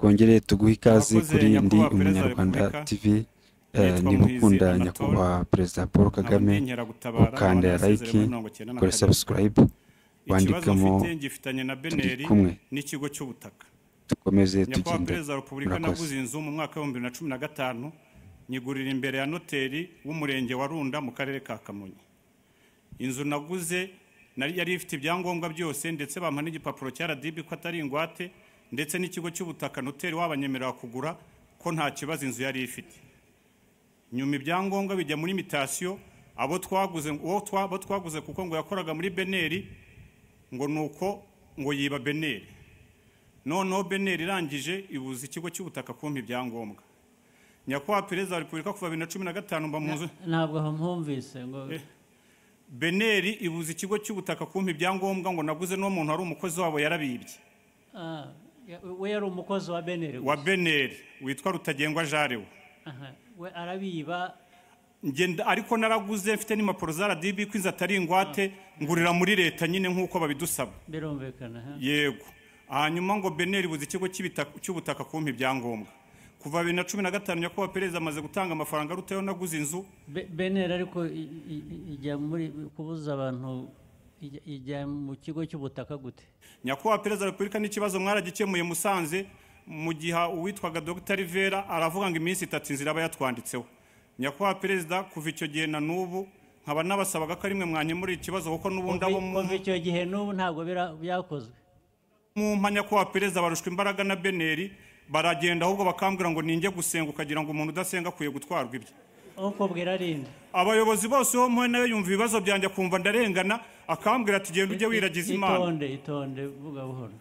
Twongere tuguhe ikaze Murakoze kuri Ndi Nyakubahwa Perezida wa Umunyarwanda Repubulika. TV. Nitwa Niba Muhizi ukunda Anatole, Nyakubahwa Perezida Paul nkaba Kagame, ndi inkeragutabara, nkaba ukanda narasezeye like, muri 97. kora subscribe, Ikibazo wandikemo mfite ngifitanye na turi Beneri kumwe, n'ikigo cy'ubutaka. dukomeze Nyakubahwa tugende. Perezida wa Repubulika, Murakoze. naguze inzu mu mwaka wa 2015, nyigurira imbere ya noteri w'umurenge wa Runda mu karere ka Kamonyi. Inzu naguze nari yari ifite ibyangombwa byose, ndetse bampa n'igipapuro cya RDB ko atari ingwate, ndetse n'ikigo cy'ubutaka noteri wabanyemerera kugura ko nta kibazo inzu yari ifite. Nyuma ibyangombwa bijya muri mutation, abo twaguze uwo abo twaguze kuko ngo yakoraga muri Beneri, ngo nuko ngo yiba Beneri. Noneho Beneri irangije ibuza ikigo cy'ubutaka kumpa ibyangombwa. Nyakubahwa Perezida wa Repubulika, kuva 2015 mba mu nzu. Ntabwo aho mpumvise ngo Beneri ibuza ikigo cy'ubutaka kumpa ibyangombwa ngo naguze n'uwo muntu wari umukozi wabo yarabibye. Ah, we yari umukozi wa Beneri Wa gusa. Beneri witwa Rutagengwa Jarewe. Aha, we arabiba. Ngenda ariko naraguze mfite n'impapuro za RDB ko inzu atari ingwate, ngurira muri leta nyine nk'uko babidusaba. Birumvikana ha? Yego. Hanyuma ngo Beneri ibuza ikigo cy'ubutaka kumpa ibyangombwa. Kuva 2015 Nyakubahwa Perezida amaze gutanga amafaranga arutayo naguze inzu. Beneri ariko ijya muri kubuza abantu, ijya mu kigo cy'ubutaka gute? Nyakubahwa Perezida wa Repubulika, n'ikibazo mwaragikemuye Musanze, mu gihe uwitwaga Dr Rivera aravuga ngo iminsi 3 inzira aba yatwanditseho. Nyakubahwa Perezida, kuva icyo gihe na n'ubu nkaba nabasabaga ko ari mwe mwanyemurira ikibazo, kuko n'ubundi abo Kuva icyo gihe n'ubu ntabwo byakozwe. Mumpa Nyakubahwa Perezida, barushwa imbaraga na Beneri, baragenda ahubwo bakambwira ngo ninjye gusenga, ukagira ngo umuntu udasenga akwiye gutwarwa ibye. Ukubwira arinde? Abayobozi bose bo mpuye nayo yumva ibibazo byanjye akumva ndarengana, akambwira ati genda ujye wiragiza Imana. Itonde, itonde, vuga buhoro.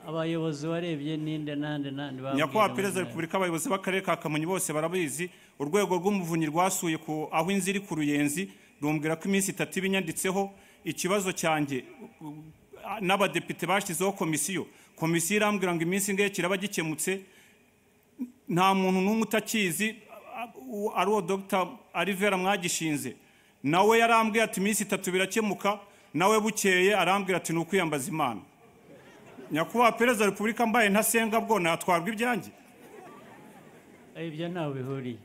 Abayobozi warebye ninde nande nande bambwira? Nyakubahwa Perezida wa amazina. Repubulika, abayobozi b'akarere ka Kamonyi bose barabizi. Urwego rw'umuvunyi rwasuye ku aho inzu iri ku Ruyenzi, rumbwira ko iminsi 3 ibinyanditseho. Ikibazo cyanjye n'abadepite bashyizeho komisiyo, komisiyo irambwira ngo iminsi ingahe kiraba gikemutse. Nta muntu n'umwe utakizi, ari uwo Dr Alivera mwagishinze, nawe yarambwiye ati iminsi 3 birakemuka, nawe bukeye arambwira ati ni ukwiyambaza Imana. Nyakubahwa Perezida wa Repubulika, mbaye ntasenga bwo natwarwa ibyanjye? Ibyo ntawe bihuriye.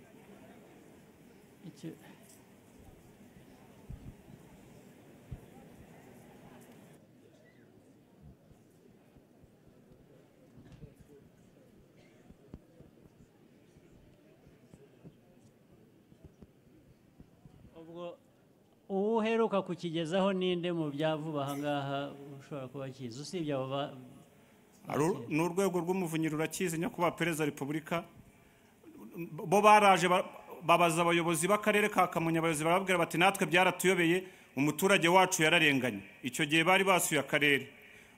Ubwo uwo uheruka kukigezaho ninde mu bya vuba aha ngaha ushobora kuba akizi usibye abo Ni urwego rw'umuvunyi rurakizi Nyakubahwa Perezida wa Repubulika. Bo baraje babaza abayobozi b'akarere ka Kamonyi, abayobozi barababwira bati natwe byaratuyobeye, umuturage wacu yararenganye. Icyo gihe bari basuye akarere,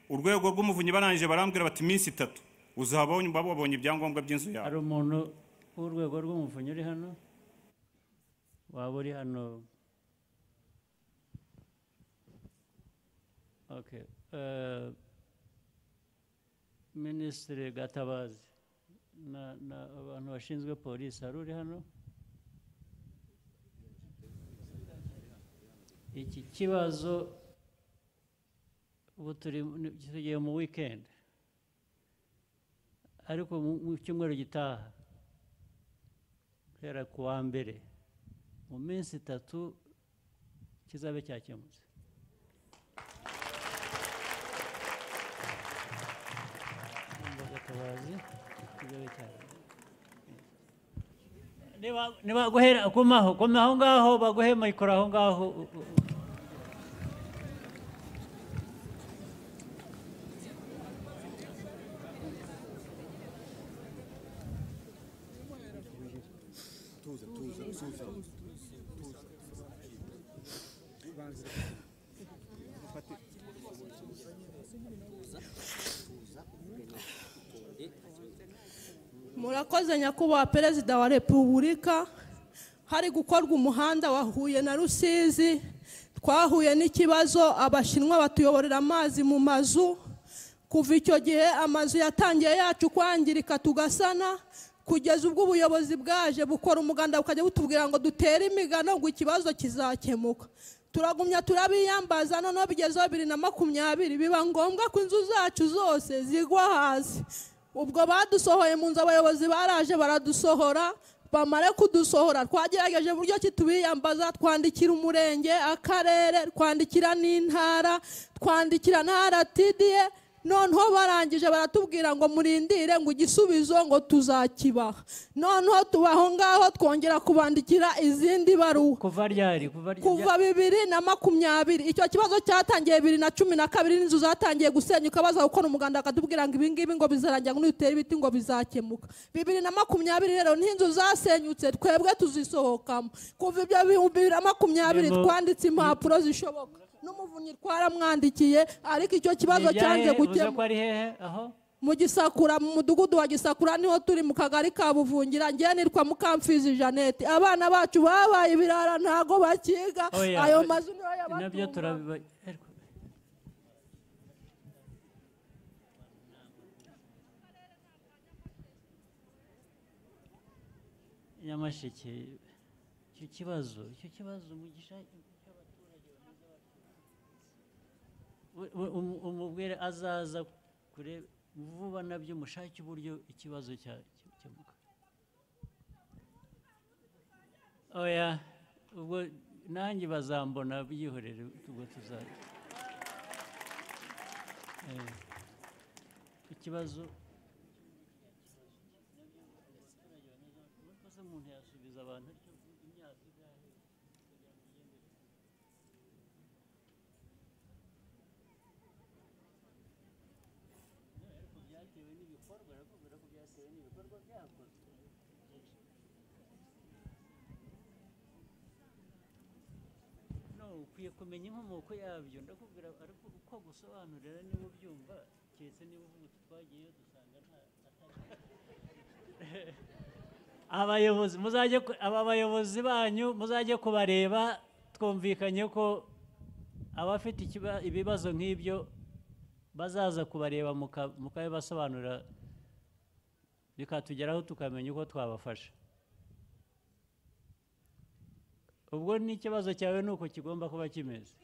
urwego rw'umuvunyi barangije barambwira bati iminsi 3 uzaba wabonye ibyangombwa by'inzu yawe. Hari umuntu w'urwego rw'umuvunyi uri hano? Waba uri hano? Okay. Minisitiri Gatabazi na abantu bashinzwe polisi, hari uri hano? Iki kibazo ubu tugiye mu weekend, ariko mu cyumweru gitaha guhera ku wa mbere mu minsi 3 kizabe cyakemutse. Niba guhera kumaho kumaho ngaho baguhe mikoro aho ngaho. Murakoze Nyakubahwa Perezida wa Repubulika. Hari gukorwa umuhanda wa Huye na Rusizi, twahuye n'ikibazo, abashinwa batuyoborera amazi mu mazu. Kuva icyo gihe amazu yatangiye yacu kwangirika tugasana, kugeza ubwo ubuyobozi bwaje bukora umuganda bukajya butubwira ngo dutere imigano ngo ikibazo kizakemuka. Turagumya turabiyambaza, noneho bigezeho 2020 biba ngombwa ko inzu zacu zose zigwa hasi. Ubwo badusohoye mu nzu, abayobozi baraje baradusohora. Bamare kudusohora, twagerageje uburyo ki tubiyambaza, twandikira umurenge, akarere, twandikira n'intara, twandikira na RTDA. Noneho barangije baratubwira ngo murindire, ngo igisubizo ngo tuzakibaha. Noneho tubaho ngaho, twongera kubandikira izindi baruwa. Kuva ryari? Kuva ryari? Kuva 2020. Icyo kibazo cyatangiye 2012, n'inzu zatangiye gusenyuka, baza gukora umuganda bakatubwira ngo ibi ngibi ngo bizarangira, ngo nitera ibiti ngo bizakemuka. 2020 rero n'inzu zasenyutse, twebwe tuzisohokamo. Kuva ibyo 2020 twanditse impapuro zishoboka, n'umuvunyi twaramwandikiye, ariko icyo kibazo cyanze gukemuka. Ari hehe aho? Mu Gisakura, mu mudugudu wa Gisakura niho turi, mu kagari ka Buvungira. Ngiye nitwa Mukamfizi Jeannette. Abana bacu babaye ibirara, ntago bakiga. Ayo mazu niyo yabatunga. Nyamasheke, icyo kibazo mugisha umubwire azaza kure vuba, nabyo mushake uburyo ikibazo cyakemuka. Oya, ubwo nanjye bazambona, byihorere, ubwo tuzaza. Ikibazo umuntu yasubiza abantu imyaka ingahe? Byatewe n'ibikorwa, arakubwira ko byatewe n'ibikorwa byakozwe. No, ukwiye kumenya inkomoko yabyo, ndakubwira, ariko uko gusobanurira niba ubyumva, keretse niba uvuga uti twagiyeyo dusanga nta abayobozi. Muzajye aba bayobozi banyu muzajye kubareba, twumvikanye ko abafite ibibazo nk'ibyo bazaza kubareba, mukabibasobanurira, bikatugeraho tukamenya uko twabafasha. Ubwo n'ikibazo cyawe ni uko kigomba kuba kimeze.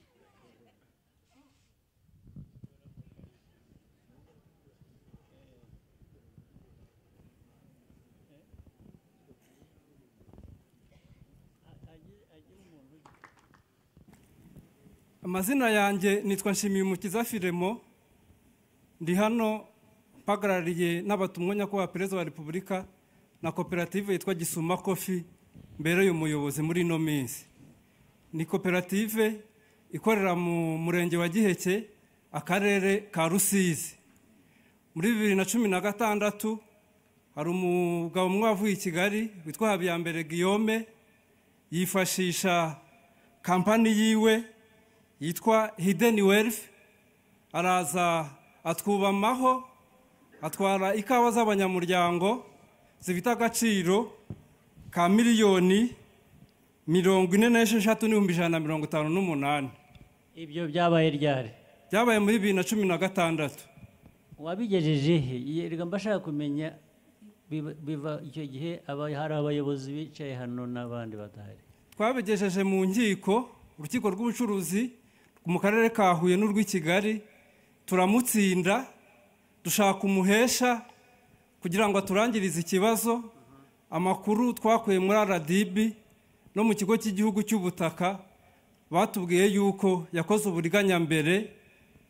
Amazina yanjye nitwa Nshimiyumukiza Firemo, ndi hano mpagarariye n'abatumwa nyakubahwa Perezida wa Repubulika na koperative yitwa Gisuma Coffee, mbere y'umuyobozi muri ino minsi. Ni koperative ikorera mu murenge wa Giheke, akarere ka Rusizi. Muri 2016 hari umugabo umwe wavuye i Kigali witwa Habiyambere Guillaume, yifashisha kampani yiwe yitwa Hidden Wealth, araza atwubamaho, atwara ikawa z'abanyamuryango zifite agaciro ka 43,158,000. Ibyo byabaye ryari? Byabaye muri 2016. Wabigejeje he? Yerega mbashaka kumenya biva icyo gihe hari abayobozi bicaye hano n'abandi badahari. Twabigejeje mu nkiko, urukiko rw'ubucuruzi mu karere ka Huye n'urw'i Kigali, turamutsinda, dushaka umuhesha kugira ngo aturangirize ikibazo. Amakuru twakuye muri RDB no mu kigo cy'igihugu cy'ubutaka batubwiye yuko yakoze uburiganya mbere,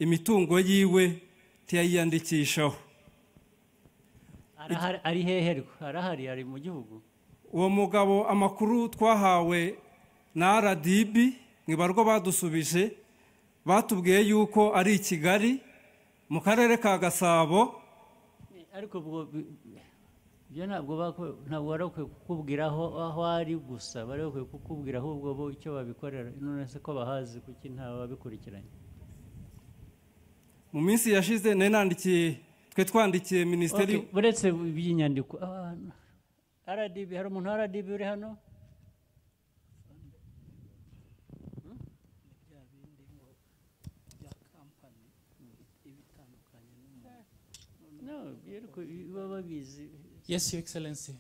imitungo yiwe ntiyayiyandikishaho. Ari hehe? Arahari, ari mu gihugu. Uwo mugabo amakuru twahawe na RDB mu ibarwa badusubije, batubwiye yuko ari i Kigali mu karere ka Gasabo. Ariko ubwo ibyo ntabwo bari bakwiye kukubwira aho ari gusa, bari bakwiye kukubwira ahubwo bo icyo babikorera. None se ko bahazi, kuki nta babikurikiranye? Mu minsi yashize nari nandikiye, twe twandikiye minisiteri. Uretse iby'inyandiko, RDB, hari umuntu wa RDB uri hano? No, babizi. Yes, Your Excellency.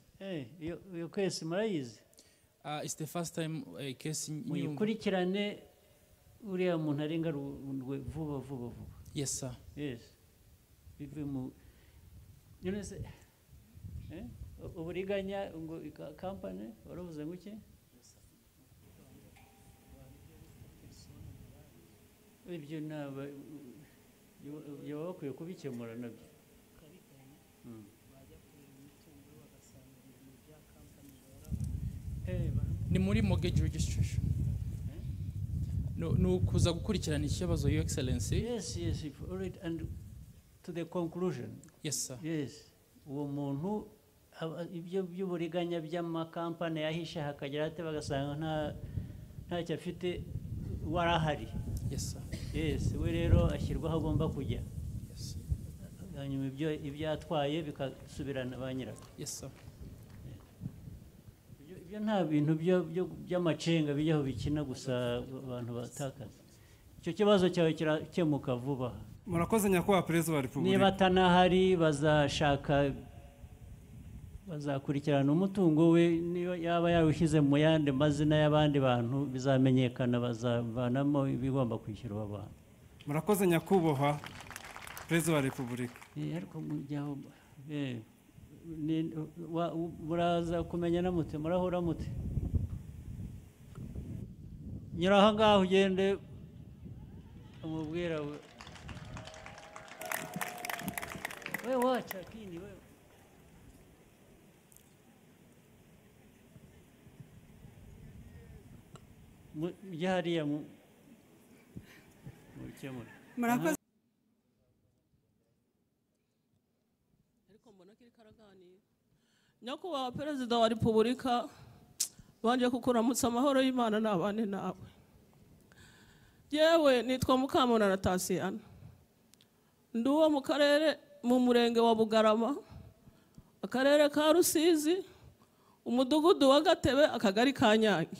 Iyo case murayizi? It's the first time a case muyikurikirane, uriya muntu arengarurwe vuba vuba vuba. Yes, sir. Yes. Bive mu None se uburiganya ngo company waravuze ngo iki? Ibyo naba bakwiye kubikemura nabyo. Ni muri mortgage registration. No kuza gukurikirana ikibazo, Your Excellency. Yes, if already and to the conclusion. Yes, sir. Yes, uwo muntu ibyo by'uburiganya by'amakampani yahishe hakagera ate bagasanga ntacyo afite warahari. Yes, sir. Yes, we rero ashyirwa aho agomba kujya. Yes. Hanyuma ibyo yatwaye bikasubirana ba nyirabyo. Yes, sir. Ibyo nta bintu by'amacenga bijyaho bikina gusa abantu batakaza. Icyo kibazo cyawe kirakemuka vuba. Murakoze nyakubahwa Perezida wa Repubulika. Niba atanahari bazashaka bazakurikirana umutungo we, niyo yaba yawushyize mu yandi mazina y'abandi bantu bizamenyekana, bazavanamo ibigomba kwishyurwa abantu. Murakoze nyakubahwa Perezida wa Repubulika. Ariko mujyaho muraza kumenya mute, murahura mute. Nyura aho ngaho ugende umubwira we wacha kini we. Hariya mukemura. Murakoze. Ariko mbona kiri karaganira. Nyakubahwa Perezida wa Repubulika, banje kukuramutsa amahoro y'Imana n'abane nawe. Yewe nitwa Mukamunana Tasiyana, ndi uwo mu karere mu murenge wa Bugarama, akarere ka Rusizi, umudugudu wa Gatebe, akagari ka Nyange.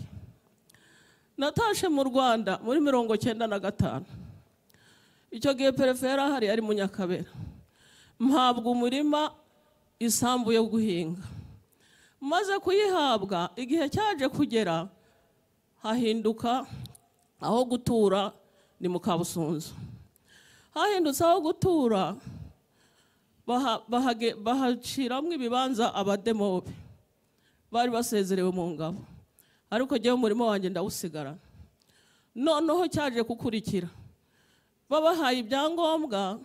Natashe mu Rwanda muri 95. Icyo gihe perefera ahari ari Munyakabera. Mpabwa umurima isambu yo guhinga. Maze kuyihabwa igihe cyaje kugera hahinduka aho gutura ni mu Kabusunzu. Hahindutse aho gutura bahaciramo ibibanza abademobe bari basezerewe mu ngabo. Ariko jyewe umurimo wanjye ndawusigara. Noneho cyaje kukurikira babahaye ibyangombwa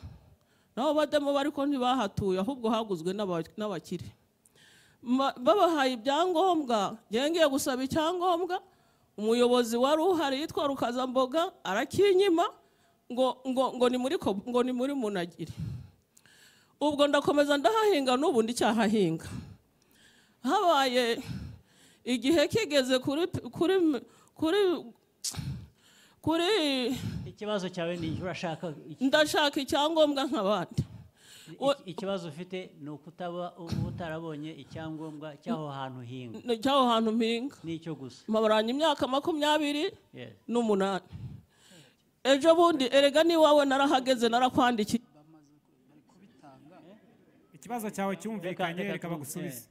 nabo bademo bariko ntibahatuye ahubwo haguzwe n'abakire. Babahaye ibyangombwa, ngiye gusaba icyangombwa umuyobozi wari uhari yitwa Rukazamboga arakinyima ngo ngo ngo ni muri ngo ni muri Munagiri. Ubwo ndakomeza ndahahinga n'ubu ndicyahahinga. Habaye igihe kigeze kuri kuri kuri kuri ikibazo cyawe ni urashaka ndashaka icyangombwa nk'abandi. Ikibazo ufite ni ukutaba utarabonye icyangombwa cyaho hantu hinga. Cyaho hantu mpinga. Nicyo gusa. Mabaranye imyaka 28. Ejo bundi erega ni wawe narahageze narakwandikiye. Ikibazo cyawe cyumvikanye reka bagusubize.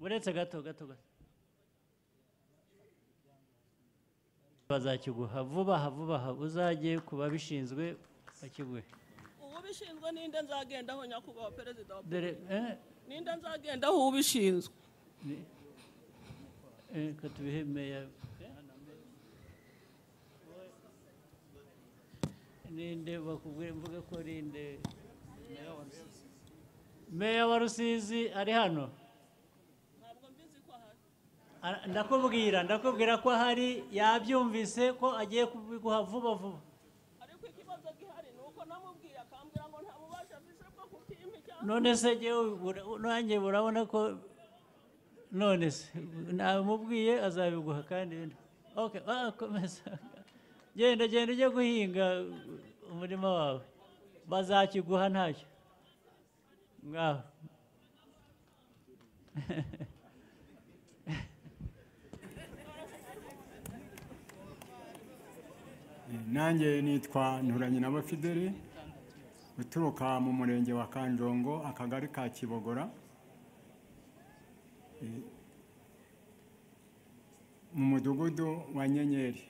Uretse gato gato gato. Bazakiguha vuba vuba uzagiye kuba bishinzwe bakiguhe. Ubishinzwe ninde nzagendaho nyakubahwa Perezida wa Repubulika? Ninde nzagendaho ubishinzwe? Katubihe meya. Ninde bakubwire mvuge ko ninde Meya wa Rusizi ari hano? Ndakubwira ko ahari yabyumvise ko agiye kubiguha vuba vuba. Ariko ikibazo gihari nuko namubwiye akambwira ngo nta bubasha afise bwo kukimpa. None se jewe nanjye urabona ko none se namubwiye azabiguha kandi. Okay, komeza. Genda genda ujye guhinga umurima wawe. Bazakiguha ntacyo. Ngaho. Nanjye nitwa Nturanyinabo Fideli uturuka mu murenge wa Kanjongo, akagari ka Kibogora, mu mudugudu wa Nyenyeri.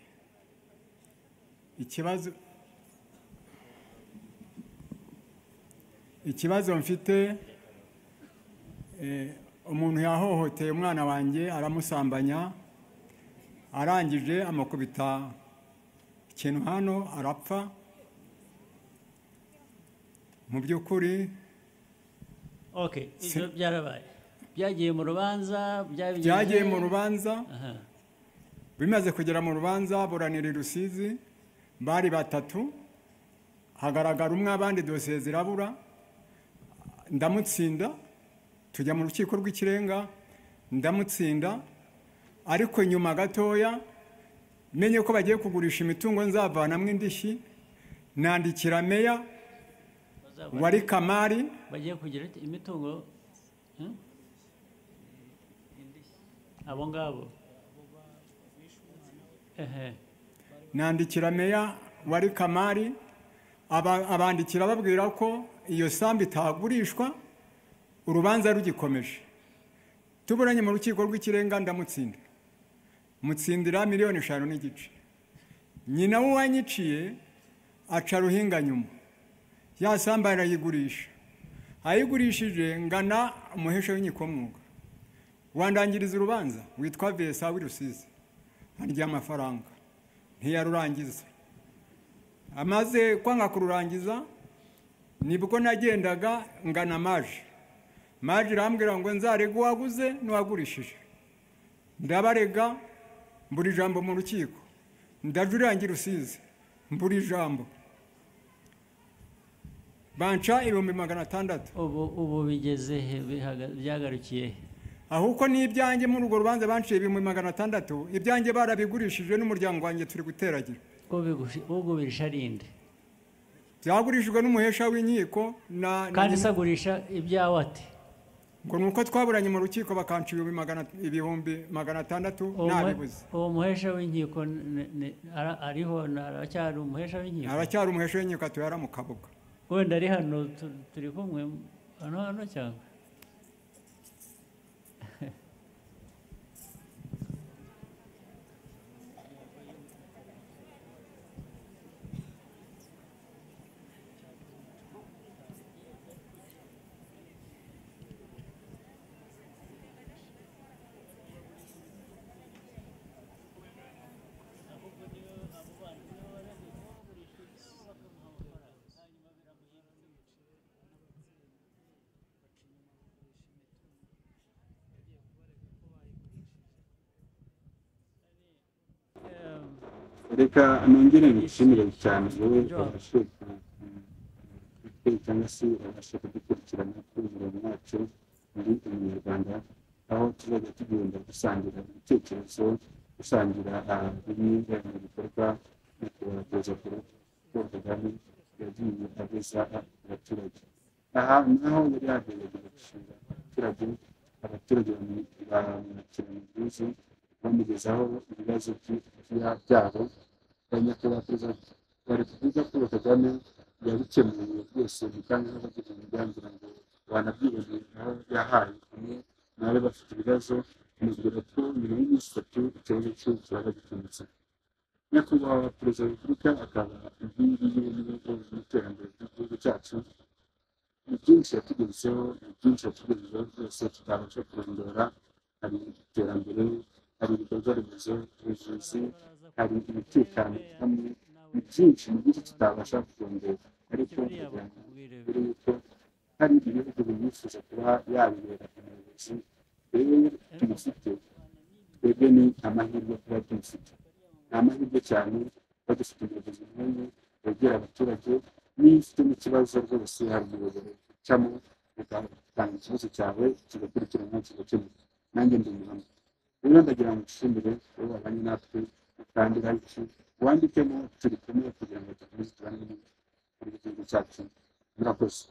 Ikibazo mfite, umuntu yahohoteye umwana wanjye aramusambanya, arangije amukubita ikintu hano arapfa. Mu by'ukuri okay, ibyo byarabaye, byagiye mu rubanza, byagiye mu rubanza. Bimaze kugera mu rubanza buranira i Rusizi, bari batatu, hagaragara umwe, abandi dosiye zirabura. Ndamutsinda, tujya mu rukiko rw'ikirenga, ndamutsinda. Ariko nyuma gatoya menye ko bagiye kugurisha imitungo nzavanamwo indishyi, nandikira meya wari Kamari. Bagiye kugira imitungo abo ngabo. Nandikira meya wari Kamari, abandikira babwira ko iyo sambu itagurishwa, urubanza rugikomeje. Tuburanye mu rukiko rw'ikirenga ndamutsinda, mutsindira 5.5 miliyoni. Nyina w'uwanyiciye aca ruhinga nyuma, ya sambu arayigurisha. Ayigurishije ngana umuhesha w'inkiko mwuga wandangiriza urubanza witwa Vesa w'i Rusizi, arya amafaranga ntiyarurangiza. Amaze kwanga kururangiza, nibwo nagendaga ngana maje. Maje irambwira ngo nzarega uwaguze n'uwagurishije. Ndabarega, mbura ijambo mu rukiko. Ndajurangira Rusizi, mbura ijambo. Banca 600,000. Ubu bigeze he, byagarukiye he? Ahubwo n'ibyanjye muri urwo rubanza banciye 600,000, ibyanjye barabigurishije n'umuryango wanjye turi guteragira. Ugurisha arinde? Byagurishijwe n'umuhesha w'inkiko na kandi sagurisha ibyawe ate? Ngo nuko twaburanye mu rukiko bakanca 600,000 nabibuze. Uwo muhesha w'inkiko ariho, aracyari umuhesha w'inkiko? Aracyari umuhesha w'inkiko, atuyara mu Kabuga. Wenda ari hano, turi kumwe hano cyangwa? Reka nongere ngushimire cyane wowe wabashe cyangwa se wabashe kudukurikirana kuri uyu wacu muri Umunyarwanda, aho tuzajya tugenda dusangira ibitekerezo, dusangira bimwe mu bikorwa nyakubahwa Perezida Paul Kagame yagiye ageza ku baturage. Aha naho yari yagerageje gusura abaturage, abaturage bamwakira mu bwuzu, bamugezaho ibibazo byabo. Nyakubahwa Perezida wa Repubulika Paul Kagame yabikemuye byose, kandi n'abagize umuryango ngo banabyiboneye aho yahaye umwe nawe bafite ibibazo, amubwira ko nyuma y'iminsi 3 ikibazo cye kiraba gikemutse. Nyakubahwa Perezida wa Repubulika akaba inkingi y'ubumwe n'iterambere ry'igihugu cyacu. Ni byinshi yatugezeho, ni byinshi yatugezeho byose tutabasha kurondora. Hari iterambere, hari ibikorwa remezo, ubuvuzi, hari umutekano hamwe, ni byinshi, ni byinshi tutabasha kurondora. Ariko mbere y'uko hari ibihugu bimwifuza kuba yabibera umuyobozi, rero tumufite twebwe ni amahirwe kuba tumufite. Ni amahirwe cyane kuba dufite umuyobozi nk'uyu wegera abaturage. Niba ufite n'ikibazo rwose hari umuyoboro ucamo ugatanga ikibazo cyawe kigakurikiranwa kigakemuka. Nanjye ndi umuhamya. Rero ndagira ngo nshimire wowe wabanye natwe, ukande like, wandikemo turi kumwe kugira ngo dukomeze tubane muri gihugu cyacu. Murakoze.